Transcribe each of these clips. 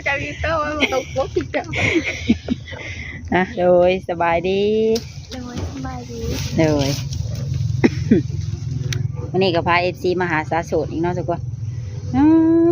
ຈະມີໂຕ ມັນຕົກປົກຄືເກົ່າ. ອ່ະ ໂດຍ ສະບາຍດີ. ໂດຍ ສະບາຍດີ. ໂດຍ ມື້ນີ້ກໍພາເອັຟຊີມາຫາສາວໂສດອີກເນາະທຸກຄົນ. ອື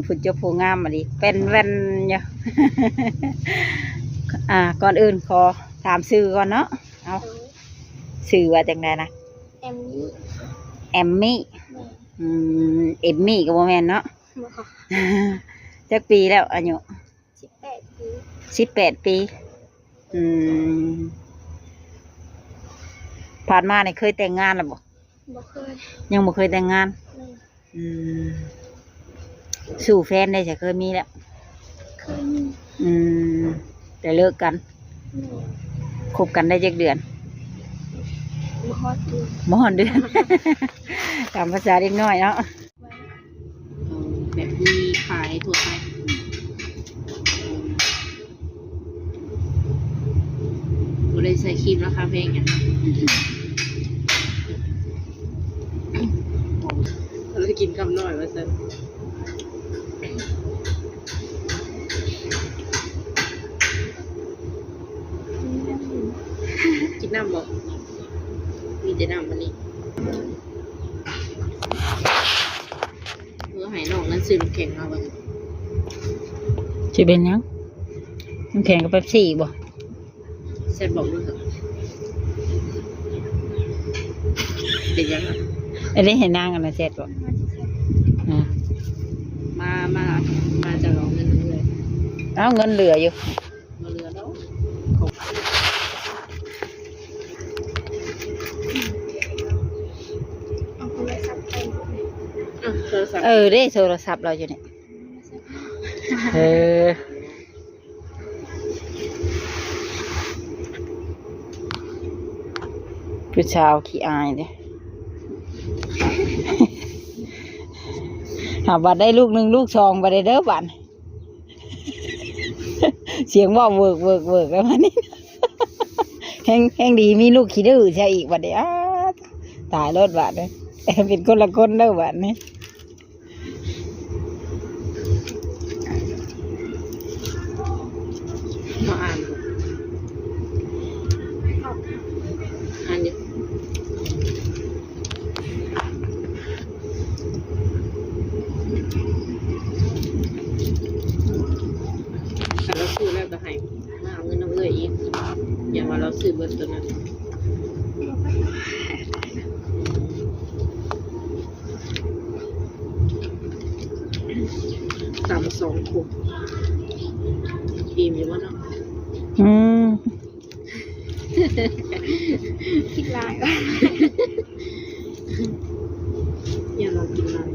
ຜູ້ຈົບຜູ້ງາມມາດີ ແວ່ນໆຢູ່. ອ່າ ກ່ອນອື່ນຂໍຖາມຊື່ກ່ອນເນາະ. ເອົາ ໂດຍ ຊື່ວ່າຈັ່ງໃດນະ? ແອມມີ. ແອມມີ. ແມ່ນ. ອືມ ເອມມີກໍບໍ່ແມ່ນເນາະ. ບໍ່. ຈັກປີແລ້ວອາຍຸ? ສິບແປດປີ. ສິບແປດປີ. ອືມ ຜ່ານມານີ້ເຄີຍແຕ່ງງານແລ້ວບໍ່? ບໍ່ເຄີຍ. ຍັງບໍ່ເຄີຍແຕ່ງງານ. ແມ່ນ. ອືມ ສູ່ແຟນໄດ້ຊະ ເຄີຍມີແລ້ວ? ເຄີຍມີ. ອືມ ແຕ່ເລີກກັນ. ແມ່ນ. ຄົບກັນໄດ້ຈັກເດືອນ? ບໍ່ຮອດເດືອນ. ບໍ່ຮອດເດືອນ. ຕາມພາສາເດັກນ້ອຍເນາະ. ເອີ ແບບມີຂາຍທົ່ວໄປ. ບໍ່ໄດ້ໃສ່ຄຣີມລາຄາແພງຫຍັງ. ເອົາໄວ້ກິນຄຳນ້ອຍວ່າຊັ້ນ. ກິນນ້ຳບໍ່? ມີແຕ່ນ້ຳອັນນີ້. ເພື່ອໃຫ້ນ້ອງນັ້ນຊື້ນ້ຳແຂງມາເບິ່ງ. ຊິເປັນຫຍັງ? ນ້ຳແຂງກັບເປັບຊີບໍ່? ແຊດບອກເບິ່ງເຖາະ. ເປັນຫຍັງອະ? ອັນນີ້ໃຫ້ນາງອັນນັ້ນແຊດບໍ່? ອືມ ມາ ມາ ມາຈະເອົາເງິນເອື້ອຍ. ເອົາ ເງິນເຫຼືອຢູ່. ບໍ່ເຫຼືອດອກ. ເອົາໂທລະສັບໄປ. ເອີ ໂທລະສັບ. ເອີ ເດ້ ໂທລະສັບລາວຢູ່ນີ້. ເອີ ຜູ້ສາວຂີ້ອາຍເດ້. ຫາ ບາດໄດ້ລູກໜຶ່ງລູກສອງ ບາດໄດ້ເດີບາດ. ສຽງເວົ້າເວີກໆໆ ແລ້ວບາດນີ້ ແຮງ ແຮງດີມີລູກຂີ້ດື້ຊະອີກບາດນີ້. ອ້າ ຕາຍໂລດບາດນີ້ ເປັນຄົນລະຄົນເດີບາດນີ້. ມາອ່ານ ອ່ານຢູ່. ຄັນລາວຊື້ແລ້ວກໍໃຫ້ມາເອົາເງິນນຳເອື້ອຍອີກ ຢ້ານວ່າລາວຊື້ເບິດໂຕນັ້ນ. ຕຳສອງຄົກ ອີ່ມຢູ່ບໍ່ເນາະ? ອືມ ຄິດຫຼາຍວ່າ ຢ່າລອງກິນຫຼາຍ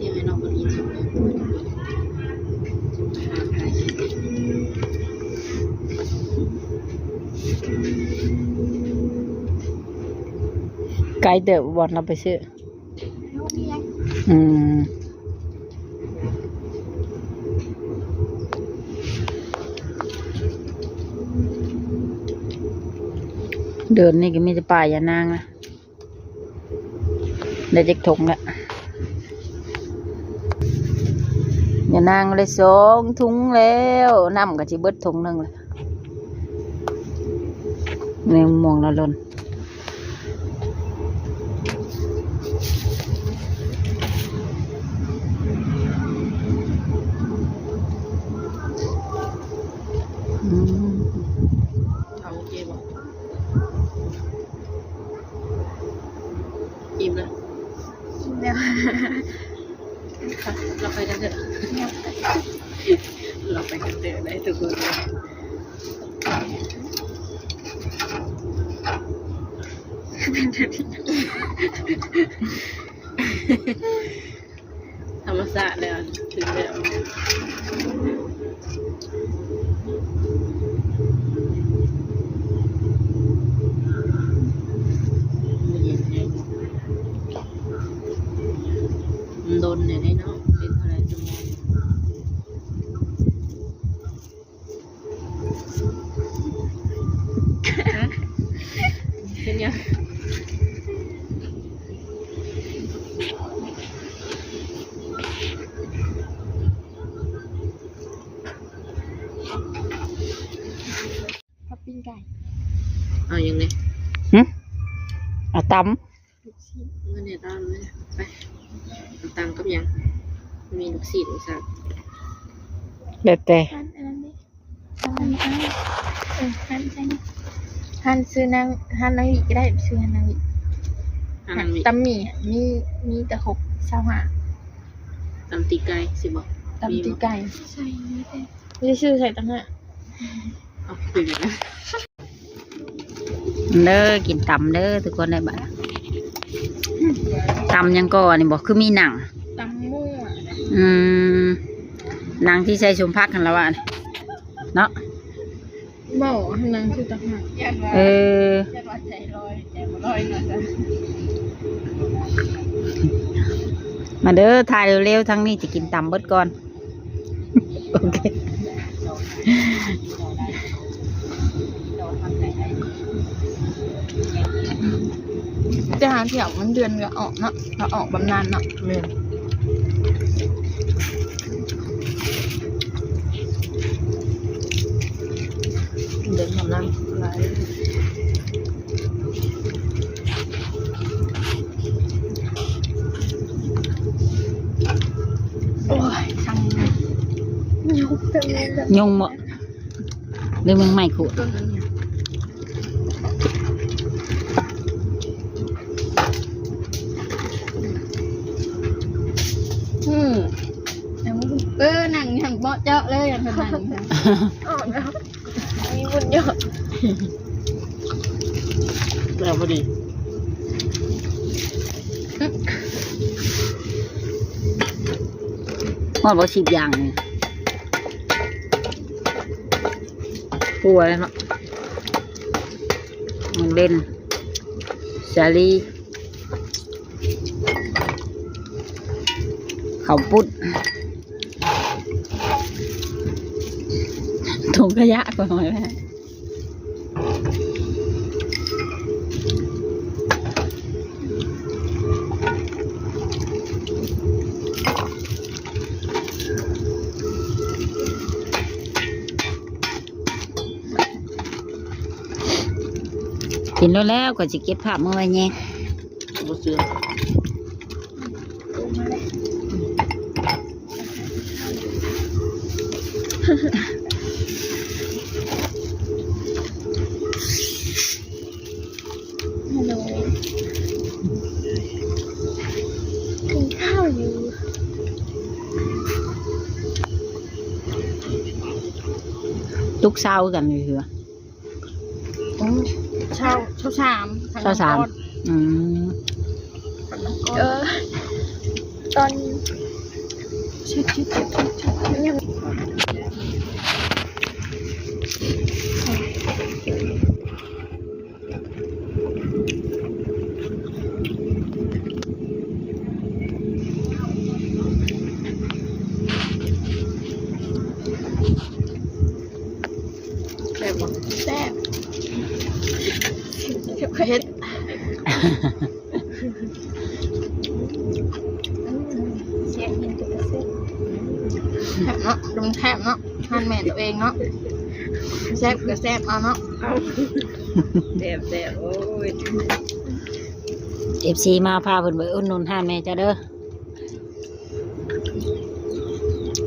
ຢາກໃຫ້ນ້ອງເພິ່ນອີ່ມ. ໄກເຕີບ ບ່ອນເຮົາໄປຊື້. ອືມ ເດີນນີ້ກໍມີແຕ່ປ່າຢານາງນະ. ໄດ້ຈັກຖົງລະ? ຍານາງໄດ້ສອງຖົງແລ້ວ ນ້ຳກໍຊິເບິດຖົງໜຶ່ງລະ. ແມງມ່ວງລະຫຼົ່ນ. ອືມ ເຂົາໂອເຄບໍ່? ອີ່ມແລ້ວ ອີ່ມແລ້ວ. ເຮົາໄປກັນເຖາະ ເຮົາໄປກັນເຖາະ ໄດ້ທຸກຄົນ. ທຳມະຊາດແລ້ວ ຖືກແລ້ວ. ມັນດົນແດ່ເນາະ ເປັນເທົ່າໃດຊົ່ວໂມງ? ເປັນຫຍັງ? ໄກ່ ເອົາຫຍັງແດ່? ຫຶ? ເອົາຕຳ ລູກຊີ້ນ ມື້ນີ້ຕຳເລີຍ ໄປ ເອົາຕຳກັບຫຍັງ? ມີລູກຊີ້ນອີກຊັ້ນ ແລ້ວແຕ່ ຮ້ານອັນນັ້ນເດ້ ຮ້ານອັນນັ້ນ ເອີ ຮ້ານໃສນະ? ຮ້ານຊື່ນາງ ຮ້ານນາງວິກໍໄດ້ ຊື່ຮ້ານນາງວິ ຮ້ານນາງວິ ຕຳໝີ່ ມີ ມີແຕ່ຫົກ ຊາວຫ້າ ຕຳຕີນໄກ່ຊິບໍ່? ຕຳຕີນໄກ່ ມີບໍ່? ໃສ່ ມີແຕ່ ມີແຕ່ຊື່ໃສ່ຕ່າງຫາກ ເອົາ ເປັນຫຍັງ? ເດີ ກິນຕຳເດີທຸກຄົນເດີ ບາດ ຕຳຫຍັງກໍອັນນີ້ບໍ່ ຄືມີໜັງ ຕຳໝູ່ ອືມ ໜັງທີ່ໃສ່ສົມຜັກຫັ້ນລະວ່າເນາະ ບໍ່ ໜັງຊື່ຕ່າງຫາກ ເອີ ມາເດີ ຖ່າຍເລັວໆ ທາງນີ້ຈະກິນຕຳເບິດກ່ອນ. ໂອເຄ ແຕ່ຫາງທ່ຽວມັນເດືອນກໍອອກເນາະ ກໍອອກບຳນານເນາະ ແມ່ນ ເດືອນບຳນານຫຼາຍ. ໂອ້ຍ ສັ່ງ ຍຸງເຕັມເລີຍ ຍຸງບໍ່ ຫຼື ແມງໄມ້ຂູດ ຕົ້ນອັນນີ້ ອືມ ເອີ ນັ່ງຫຍັງເບາະເຈາະເລີຍ ຢາກນັ່ງ ອອກແລ້ວ. ມີບຸນຍອດ ແລ້ວພໍດີ ຮອດບໍ່ ສິບຢ່າງນີ້ ປົວເນາະ ມັນເດັ່ນ ສາລີ ເຂົ້າປຸ້ນ ຖົງຂະຫຍະກໍໜ້ອຍແລ້ວ ກິນໂລດແລ້ວ ຂ້ອຍຊິເກັບພາບເມືອໄວ້ແຍງ ບໍ່ເຊື່ອ ຮັລໂຫຼ ກິນຂ້າວຢູ່ ຕຸກເຊົ້າຄືກັນຢູ່ເທື່ອ ໂອ້ ຊາວ ຊາວສາມ ຊາວສາມ ອືມ ເອີ ຕອນ ແຊບບໍ່? ແຊບ ເຜັດ ແຊບ ແຊບເນາະ ຂະໜົມແຊບເນາະ ຮ້ານແມ່ໂຕເອງເນາະ ແຊບກໍແຊບເອົາເນາະ ແຊບໆ ໂອ້ຍ ເອັຟຊີ ມາພາເພິ່ນໄປອຸດໜູນຮ້ານແມ່ເຈົ້າເດີ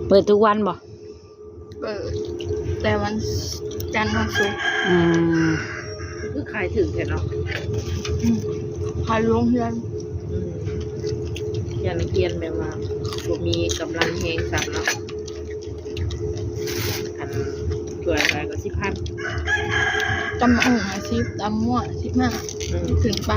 ເປີດທຸກວັນບໍ່? ເປີດແຕ່ວັນຈັນ ວັນສຸກ ອືມ ຄືຂາຍຖືກແທ້ເນາະ ອືມ ຂາຍຢູ່ໂຮງຮຽນ ອືມ ຮຽນ ຮຽນແບບວ່າບໍ່ມີກຳລັງແຮງຊ້ຳເນາະ ອັນ ຖ້ວຍເທົ່າໃດກໍສິບພັນ ຕຳບັກຫຸ່ງຫ້າສິບ ຕຳໝວກສິບຫ້າ ອືມ ຂຶ້ນໄປ.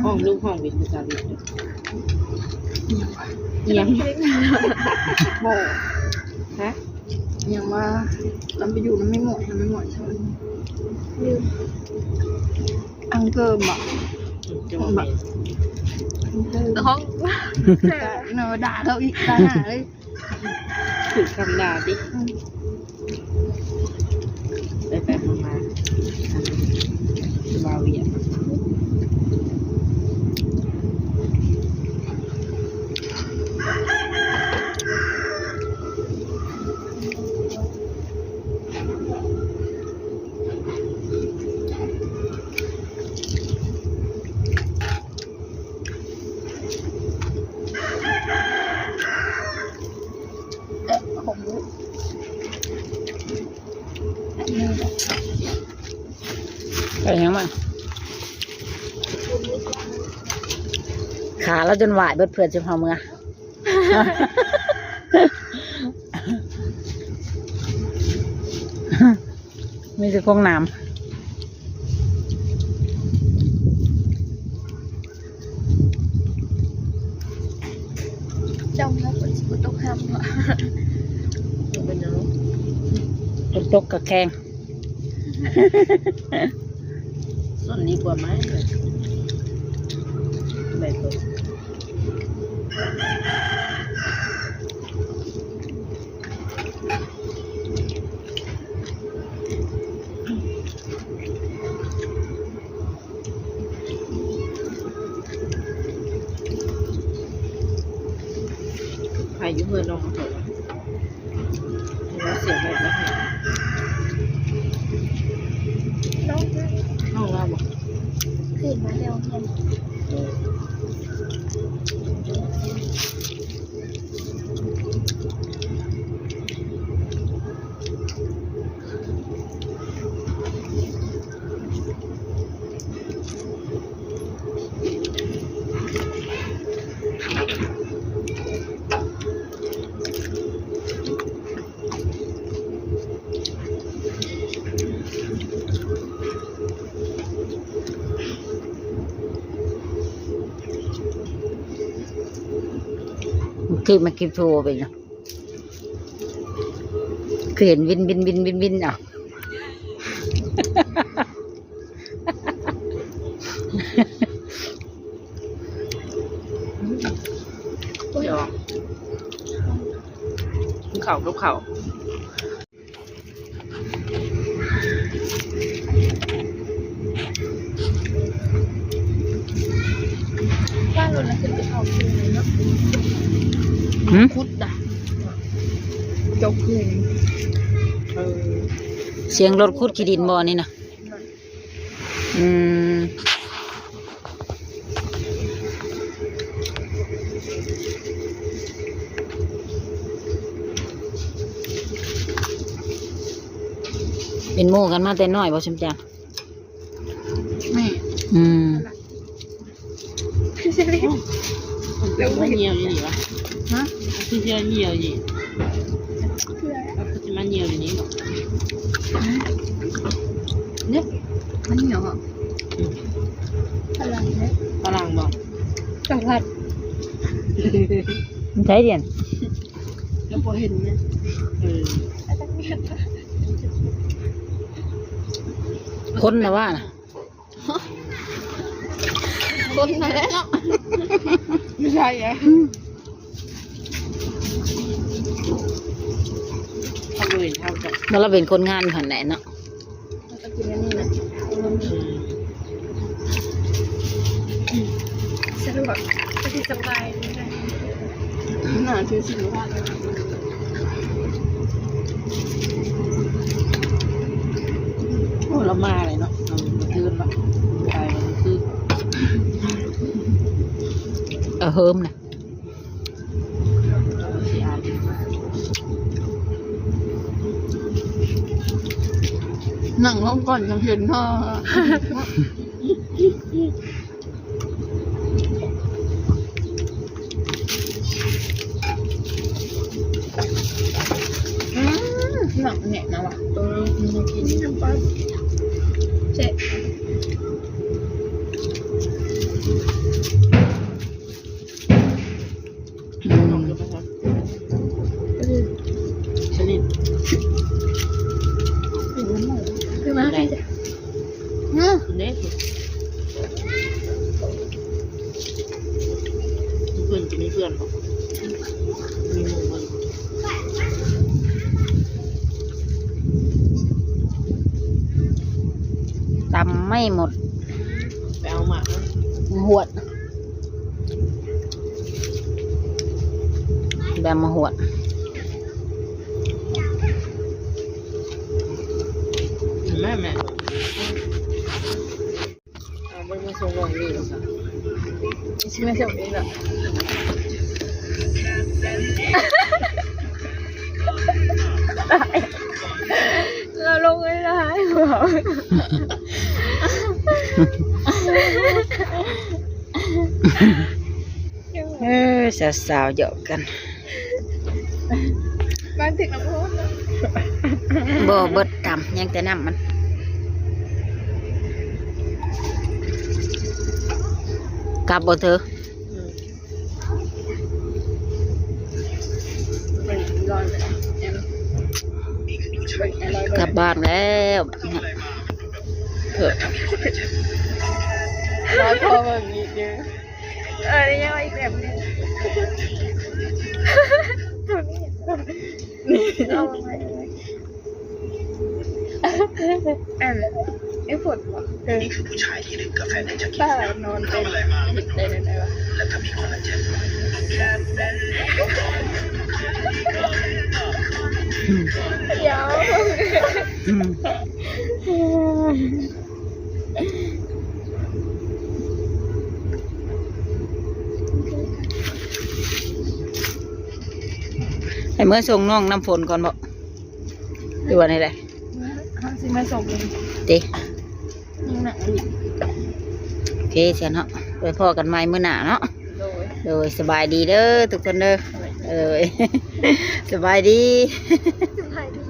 ຫ້ອງລູກຫ້ອງເປັນພາສາອັງກິດ ອີ່ຫຍັງ? ໂມ ຮະ? ຫຍັງວ່າ ລຳໄປຢູ່ນຳແມ່ໝວຍ ນຳແມ່ໝວຍຊະ ອັງເກີບບໍ່ ເຈົ້າແມ່ນ ອັງເກີບ ຫ້ອງ ເນາະ ດ່າເຂົາອີກ ຕາຍຫ່າເອີຍ. ຖືກຄຳດ່າຕິ ອືມ ໄປໆ ມາໆ ສະບາວຽກ ໄປຫຍັງມາ ຂາລາວຈົນຫວາຍເບິດ ເພື່ອນຊິເອົາເມືອ. ມີແຕ່ຂອງໜາມ ຈ້ອງແລ້ວຝົນຊິບໍ່ຕົກຫ້ຳເນາະ ບໍ່ເປັນຫຍັງ ຝົນຕົກກໍແຂງ ສົ້ນນີ້ກວ່າໄມ້ ແບບ ໃຜຢູ່ເຮືອນນ້ອງເຂົາ ເສຍງແບບນັ້ນ ນ້ອງ ນ້ອງລາວບໍ່? ຄືນມາແລ້ວຮຽນ ເອີ. ຄືມາກິນໂທເປັນຫຍັງ? ຄືເຫັນວິນ ວິນ ວິນ ວິນ ວິນ ເອົາ ກິນເຂົ້າກັບເຂົ້າ. ວ່າລົດລະຂຶ້ນໄປເຂົ້າຄືນເນາະ ຫືມ? ຂຸດດະ ຈົກຄືນ ເອີ ສຽງລົດຂຸດຂີ້ດິນບໍ່ນີ້ນະ? ອືມ ເປັນໝູ່ກັນມາແຕ່ນ້ອຍບໍ່ ຊຸມຈັກ? ແມ່ ອືມ ແລ້ວມັນຍ່ຽວອີ່ຫຼີວະ? ຮະ? ຄືຈະຍ່ຽວອີ່ຫຼີ ແລ້ວຄືຈະມາຍ່ຽວຢູ່ນີ້ບໍ? ເດ້ ມັນຍ່ຽວບໍ? ອືມ ຝຣັ່ງເດ້ ຝຣັ່ງບໍ? ສະຫວັດ ໃສດຽນ ຍັງບໍ່ເຫັນເລີຍ ເອີ ຄົນນະວ່ານະ. ຄົນນັ້ນແຫຼະເນາະ ບໍ່ໃຊ່ອະ ອືມ ເຂົາບໍ່ເຫັນເຮົາຈ້ະ ແລ້ວລາວເປັນຄົນງານຫັ້ນແຫຼະເນາະ ເຮົາກໍກິນອັນນີ້ນະ ອືມ ສະດວກ ກໍຊິສະບາຍດີນະ. ໜ້າຖືສິນພະ ໂອ້ ລາວມາເລີຍເນາະ ເອີ ມື້ຄືນເນາະ ໄປມື້ຄືນ ເອີ ເຮີມນະ ນັ່ງລົງກ່ອນຈັ່ງເຫັນເນາະ. ອືມ ໜັກແໜ້ນນະວະ ເອີ ມັນກິນນ້ຳປາ ແຊບ ອືມ ສະນິດ ຕຳໄມ່ໝົດ ໄປເອົາໝາກ ຫວດ ແບບມາຫວດ ແມ່ ແມ່ ເອົາເບິ່ງມາສົ່ງນ້ອງນີ້ ຊິມາສົ່ງເອງລະ ລາວລົງເລີຍລະ ເອີ ສາວໆ ຢອກກັນ ບ້ານຖືກນ້ຳຮ້ອນ ບໍ່ ເບິດຕຳ ຍັງແຕ່ນ້ຳມັນ ກັບບໍ່ເທີ? ອືມ ກັບບ້ານແລ້ວ ເອີ ລໍຖ້າເບິ່ງອີກເດີ. ເອີ ໄດ້ຍັງວ່າອີກແບບໜຶ່ງ ໂຕນີ້ ເອົາໄວ້ ອັນ ໄອ້ຝົນບໍ? ເອີ ນີ້ຄືຜູ້ຊາຍທີ່ດຶງກາແຟໃນຈາກີ້ ຕານອນເປັນ ເຮັດໄດ້ແນວໃດວະ? ອືມ ດຽວ ອືມ. ໃຫ້ເມືອສົ່ງນ້ອງນ້ຳຝົນກ່ອນບໍ ຫຼືວ່າແນວໃດ? ເຮົາຊິມາສົ່ງເອງຕິ? ນີ້ນະ ໂອເຄຊັ້ນເນາະ ໄປພໍ້ກັນໃໝ່ມື້ໜ້າເນາະ. ໂດຍ ໂດຍ ສະບາຍດີເດີທຸກຄົນເດີ. ໂດຍ ເອີຍ ສະບາຍດີ ສະບາຍດີ.